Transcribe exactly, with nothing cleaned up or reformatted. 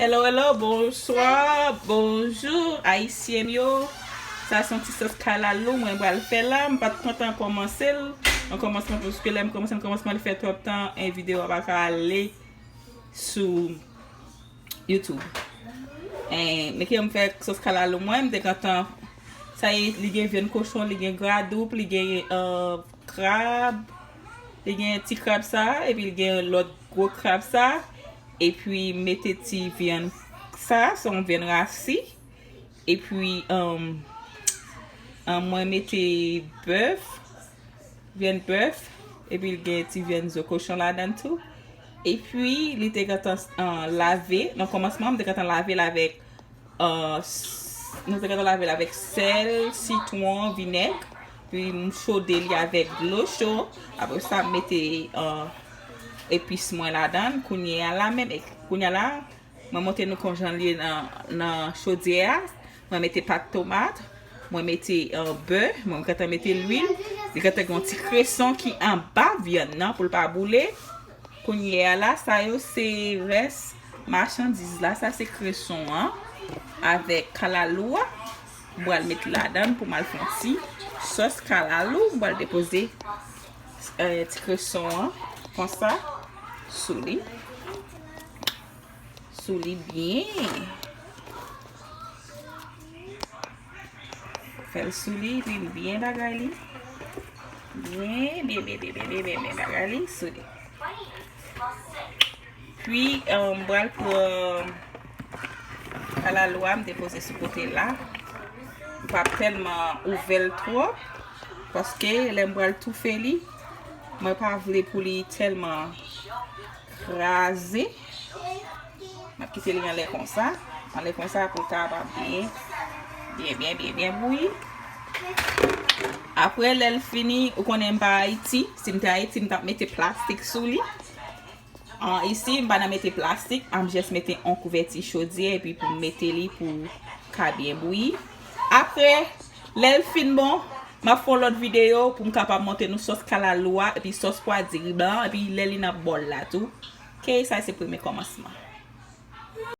Hello, hello, bonswa, bonjou, Ayisyen m yo. Sa se yon ti sòs kalalou mwen pral fè la. M pa t kontan kòmanse l nan kòmansman, paske lè m kòmanse l nan kòmansman, li fè twòp tan, en videyo a pa ka ale sou YouTube. En, men ke m fè sòs kalalou mwen, m te kontan, sa ye, li gen vyann kochon, li gen gwadoup, li gen, euh, krab, li gen ti krab sa, epi li gen lòt gwo krab sa, epi mete ti vyann sa, se yon vyann rasi, epi, um, um, mwen mete bèf, vyann bèf, epi l gen ti vyann zo kochon ladan l tou. Epi li te gentan, uh, lave, nan kòmansman, m te gentan lave l avèk, uh, s-, nou te gentan lave l avèk sèl, sitwon, vinèg, epi m chode li avèk dlo cho. Apre sa, m mete, uh, epis mwen ladan l. Kounye a la menm, e, kounye a la, mwen montre nou konjan l ye nan, nan chodyè a. Mwen mete pat tomat, mwen mete, uh, bè, mwen gentan mete lwil. Li gentan gen yon ti kreson ki anba vyann nan pou l pa boule. Kounye a la, sa yo se rès machandiz la. Sa se kreson an avèk kalalou a. M pral met ladan l pou m al fè yon ti sòs kalalou. M pral depoze, eh, ti kreson an konsa sou li. Sou li byen. Fè l sou li, epi byen bagay li. Byen, byen, byen, byen, byen, byen, byen, byen bagay li sou li. Pi, eh, m pral pran kalalou a, m depoze sou kote la. M p ap tèlman ouvè l twòp, paske lè m pral toufe li, mwen pa vle pou li tèlman kraze. M ap kite li anlè konsa. Anlè konsa pou l kapab byen, byen, byen, byen, byen bouyi. Apre, lè l fini, ou konnen m pa Ayiti. Si m te Ayiti, m t ap mete plastik sou li. An, isi, m pa nan mete plastik. M just mete yon kouvèti chodyè epi pou m mete li pou ka byen bouyi. Apre, lè l fin bon, m ap fè yon lòt videyo pou m kapab montre nou sòs kalalou a epi sòs pwa diri blan epi lè li nan bòl la tou. Ok, sa se premye kòmansman.